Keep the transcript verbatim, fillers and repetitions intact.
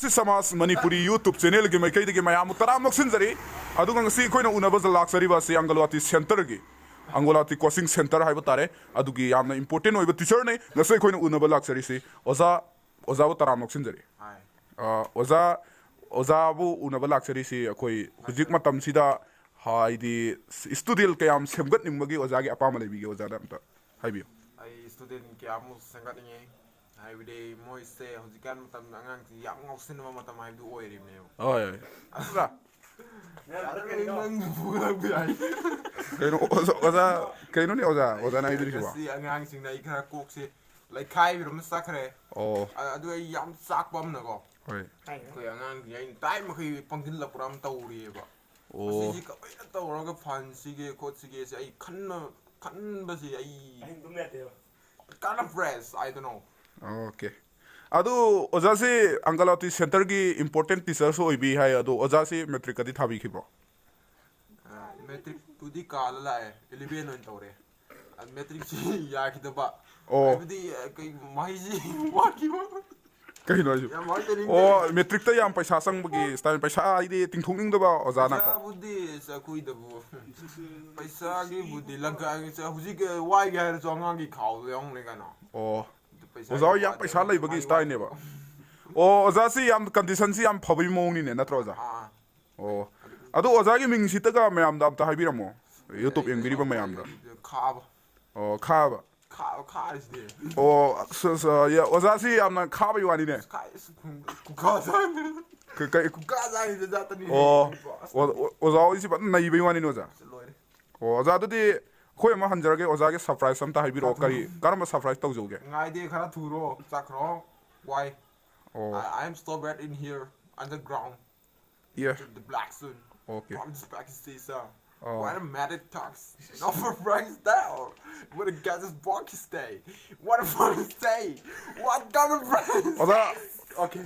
ꯁꯤ ꯁꯃꯥꯖ ꯃꯅꯤꯄꯨꯔꯤ YouTube channelꯒꯤ ꯃꯥꯏꯀꯩꯗꯒꯤ ꯃꯌꯥꯝꯕꯨ ꯇꯔꯥꯝꯅ ꯑꯣꯛꯁꯤꯟꯖꯔꯤ꯫ ꯑꯗꯨꯒ ꯉꯁꯤ ꯑꯩꯈꯣꯏꯅ ꯎꯅꯕ ꯂꯥꯛꯆꯔꯤꯕ ꯑꯁꯤ ꯑꯪꯒꯜꯋꯥꯇꯤ centreꯒꯤ, ꯑꯪꯒꯜꯋꯥꯇꯤ coaching centre ꯍꯥꯏꯕ ꯇꯥꯔꯦ, ꯑꯗꯨꯒꯤ ꯌꯥꯝꯅ important ꯑꯣꯏꯕ teacherꯅꯤ꯫ ꯉꯁꯤ ꯑꯩꯈꯣꯏꯅ ꯎꯅꯕ ꯂꯥꯛꯆꯔꯤꯁꯤ ꯑꯣꯖꯥ, ꯑꯣꯖꯥꯕꯨ ꯇꯔꯥꯝꯅ ꯑꯣꯛꯁꯤꯟꯖꯔꯤ꯫ ꯑ, ꯑꯣꯖꯥ, ꯑꯣꯖꯥꯕꯨ ꯎꯅꯕ ꯂꯥꯛꯆꯔꯤꯁꯤ ꯑꯩꯈꯣꯏ ꯍꯧꯖꯤꯛ ꯃꯇꯝꯁꯤꯗ, ꯍꯥꯏꯗꯤ, student ꯀꯌꯥꯝ ꯁꯦꯝꯒꯠꯅꯤꯡꯕꯒꯤ ꯑꯣꯖꯥꯒꯤ ꯑꯄꯥꯝꯕ ꯂꯩꯕꯤꯒꯦ? ꯑꯣꯖꯥꯗ ꯑꯝꯇ ꯍꯥꯏꯕꯤꯌꯨ꯫ ꯑꯩ student ꯀꯌꯥꯃꯨꯛ ꯁꯦꯝꯒꯠꯅꯤꯡꯉꯦ꯫ ꯍꯥꯏꯕꯗꯤ ꯃꯣꯏꯁꯦ ꯍꯧꯖꯤꯛꯀꯥꯟ ꯃꯇꯝꯗ ꯑꯉꯥꯡꯁꯤꯡ ꯌꯥꯝ ꯉꯥꯎꯁꯤꯟꯅꯕ ꯃꯇꯝ ꯍꯥꯏꯕꯗꯨ ꯑꯣꯏꯔꯤꯕꯅꯦꯕ꯫ ꯍꯣꯏ, ꯍꯣꯏ꯫ ꯑꯗꯨꯒ ꯌꯥꯔꯦ, ꯅꯪ ꯐꯨꯒꯠꯂꯛꯄ ꯌꯥꯏ꯫ ꯀꯩꯅꯣ, ꯑꯣꯖꯥ, ꯑꯣꯖꯥ, ꯀꯩꯅꯣꯅꯦ ꯑꯣꯖꯥ, ꯑꯣꯖꯥꯅ ꯍꯥꯏꯕꯤꯔꯤꯁꯤꯕꯣ? ꯉꯁꯤ ꯑꯉꯥꯡꯁꯤꯡꯅ ꯑꯩ ꯈꯔ ꯀꯣꯛꯁꯦ ꯂꯩꯈꯥꯏꯕꯤꯔꯝꯅ ꯆꯠꯈ꯭ꯔꯦ꯫ ꯑꯣ꯫ ꯑ-, ꯑꯗꯨ ꯑꯩ ꯌꯥꯝ ꯆꯥꯛꯄ ꯑꯃꯅꯀꯣ꯫ ꯍꯣꯏ꯫ ꯑꯩꯈꯣꯏ ꯑꯉꯥꯡꯁꯤꯡ ꯑꯩꯅ ꯇꯥꯏ ꯃꯈꯩ ꯄꯪꯁꯤꯜꯂꯛꯄ꯭ꯔꯥ ꯑꯃ ꯇꯧꯔꯤꯑꯕ꯫ ꯑꯣ꯫ ꯃꯁꯤꯁꯤ ꯀꯃꯥꯏꯅ ꯇꯧꯔꯒ ꯐꯍꯟꯁꯤꯒꯦ ꯈꯣꯠꯁꯤꯒꯦꯁꯦ ꯑꯩ ꯈꯟꯕ, ꯈꯟꯕꯁꯤ ꯑꯩ ꯑꯍꯤꯡ ꯇꯨꯝ ꯌꯥꯗꯦꯕ꯫ Kind of rest, I don't know. Okay. ꯑꯗꯨ ꯑꯣꯖꯥꯁꯤ ꯑꯪꯒꯜꯋꯥꯇꯤ centreꯒꯤ important teacherꯁꯨ ꯑꯣꯏꯕꯤ ꯍꯥꯏ꯫ ꯑꯗꯣ ꯑꯣꯖꯥꯁꯤ matricꯀꯗꯤ ꯊꯥꯕꯤꯈꯤꯕ꯭ꯔꯣ? ꯑ, matricꯄꯨꯗꯤ ꯀꯥꯜꯂ ꯂꯥꯛꯑꯦ, eleven ꯑꯣꯏꯅ ꯇꯧꯔꯦ꯫ ꯑ, matricꯁꯤ ꯌꯥꯈꯤꯗꯕ꯫ ꯑꯣ꯫ ꯍꯥꯏꯕꯗꯤ, ꯑ, ꯀꯩ, ꯃꯍꯩꯁꯤ ꯋꯥꯠꯈꯤꯕ꯫ ꯀꯩꯅꯣ ꯍꯥꯏꯁꯤꯕꯣ? ꯌꯥꯝ ꯍꯥꯏꯖꯅꯤꯡꯗꯦ꯫ ꯑꯣ, matricꯇ ꯌꯥꯝ ꯄꯩꯁꯥ ꯆꯪꯕꯒꯤ style, ꯄꯩꯁꯥ ꯍꯥꯏꯗꯤ ꯇꯤꯡꯊꯣꯛꯅꯤꯡꯗꯕ ꯑꯣꯖꯥꯅꯀꯣ? ꯄꯩꯁꯥꯕꯨꯗꯤ ꯑꯁ ꯑꯩꯈꯣꯏꯗꯕꯨ꯫ ꯄꯩꯁꯥꯒꯤꯕꯨꯗꯤ ꯂꯪꯀꯥꯒꯤ ꯆ-, ꯍꯧꯖꯤꯛ, ꯑ, ꯋꯥꯏꯒꯦ ꯍꯥꯏꯔꯁꯨ ꯑꯉꯥꯡꯒꯤ ꯈꯥꯎꯗ ꯌꯥꯎꯔꯝꯂꯦ ꯀꯩꯅꯣ꯫ ꯑꯣ꯫ ꯑꯗꯨ ꯄꯩꯁꯥꯒꯤ ꯑꯣꯖꯥ ꯍꯣꯏ ꯌꯥꯝ ꯋꯥꯗꯤ ꯄꯩꯁꯥ ꯂꯩꯕꯒꯤ ꯃꯥꯒꯤ styleꯅꯦꯕ꯫ ꯋꯥꯗꯤ꯫ ꯑꯣ, ꯑꯣꯖꯥꯁꯤ ꯌꯥꯝ conditionꯁꯤ ꯌꯥꯝ ꯐꯕꯒꯤ ꯃꯑꯣꯡꯅꯤꯅꯦ, ꯅꯠꯇ꯭ꯔꯣ ꯑꯣꯖꯥ? ꯑꯥ꯫ ꯑꯣ꯫ ꯑꯗꯨ ꯑꯣꯖꯥꯒꯤ ꯃꯤꯡꯁꯤꯇꯒ ꯃꯌꯥꯝꯗ ꯑꯝꯇ ꯍꯥꯏꯕꯤꯔꯝꯃꯣ꯫ YouTube ꯌꯦꯡꯕꯤꯔꯤꯕ ꯃꯌꯥꯝꯗ꯫ ꯈꯥꯕ꯫ ꯑꯣ, ꯈꯥꯕ꯫ ꯈꯥꯕ ꯈꯥꯔꯤꯁꯤꯗꯤ꯫ ꯑꯣ, ꯑꯁ, ꯑꯁ, ꯌꯥ, ꯑꯣꯖꯥꯁꯤ ꯌꯥꯝꯅ ꯈꯥꯕꯩ ꯋꯥꯅꯤꯅꯦ꯫ ꯈꯥꯏ-, ꯑꯁ, ꯈꯨ-, ꯈꯨꯈꯥ ꯆꯥꯅꯤ꯫ ꯀ-, ꯀꯩ-, ꯈꯨꯈꯥ ꯆꯥꯅꯤꯗ ꯖꯥꯠꯇꯅꯤ꯫ ꯑꯣ, ꯑꯁ꯫ ꯑꯣ-, ꯑꯣ-, ꯑꯣꯖꯥ ꯍꯣꯏꯁꯤ ꯐꯖꯅ ꯅꯩꯕꯩ ꯋꯥꯅꯤꯅꯦ, ꯑꯣꯖꯥ꯫ ꯑꯁ, ꯂꯣꯏꯔꯦ꯫ ꯑꯣ, ꯑꯣꯖꯥ, ꯑꯗꯨꯗꯤ ꯑꯩꯈꯣꯏ ꯑꯃ ꯍꯟꯖꯔꯒꯦ, ꯑꯣꯖꯥꯒꯤ surprise ꯑꯝꯇ ꯍꯥꯏꯕꯤꯔꯛꯑꯣ꯫ ꯆꯥꯊꯣꯛ꯫ ꯀꯔꯤ, ꯀꯔꯝꯕ surprise ꯇꯧꯖꯧꯒꯦ? ꯉꯥꯏꯗꯦ, ꯈꯔ ꯊꯨꯔꯣ, ꯆꯠꯈ꯭ꯔꯣ꯫ ꯋꯥꯏ꯫ ꯑꯣ꯫ I, I am still bad in here, underground. Yeah. To the black zone. Okay. From this Pakistan, sir. Oh. What a mad talks. No for price down. What a gas is walk stay. What a fun stay. What kind of price? ꯑꯣꯖꯥ, okay.